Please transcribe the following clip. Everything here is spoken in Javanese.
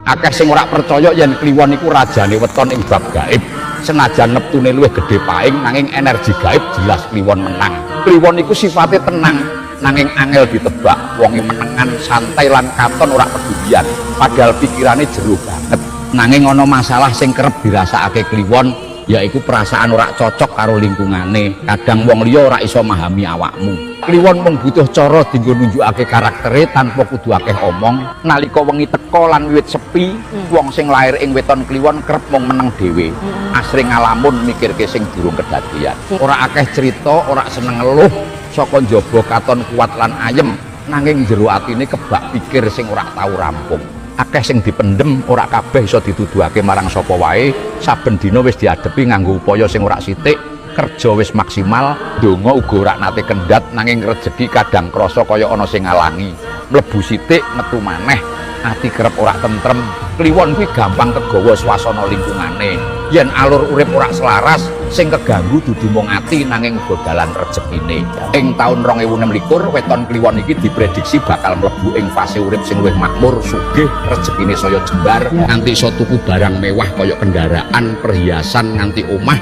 Akeh sing ora percaya yen kliwon iku rajane weton ing bab gaib. Senajan neptune luwih gedhe paing, nanging energi gaib jelas kliwon menang. Kliwon iku sifate tenang, nanging angel ditebak. Wonge menengan, santai lan katon ora pedulian. Padahal pikirane jero banget. Nanging ana masalah sing kerep dirasakake kliwon, yaiku perasaan ora cocok karo lingkungane. Kadang wong liya ora iso memahami awakmu. Kliwon mung butuh cara dienggo nunjukake karaktere tanpa kudu akeh omong. Nalika wengi teka lan wiwit sepi, wong sing lair ing weton kliwon kerep mung meneng dhewe. Asring ngalamun mikirke sing durung kedadean. Ora akeh cerita, ora seneng ngeluh, saka njaba katon kuat lan ayem, nanging jero atine kebak pikir sing ora tau rampung. Akeh sing dipendem, ora kabeh iso dituduhake marang sapa wae. Saben dina wis diadepi nganggo upaya sing ora sithik, kerja wis maksimal, donga uga ora nate kendhat, nanging rejeki kadang krasa kaya ana sing ngalangi. Mlebu sithik, metu maneh, ati kerep ora tentrem. Kliwon kuwi gampang kegawa swasana lingkungane. Yen alur urip ora selaras, sing keganggu dudu mung ati, nanging uga dalan rejekine. Ing taun 2026, weton kliwon iki diprediksi bakal mlebu ing fase urip sing luwih makmur, sugih, rejekine saya jembar, nganti iso tuku barang mewah kaya kendaraan, perhiasan, nganti omah.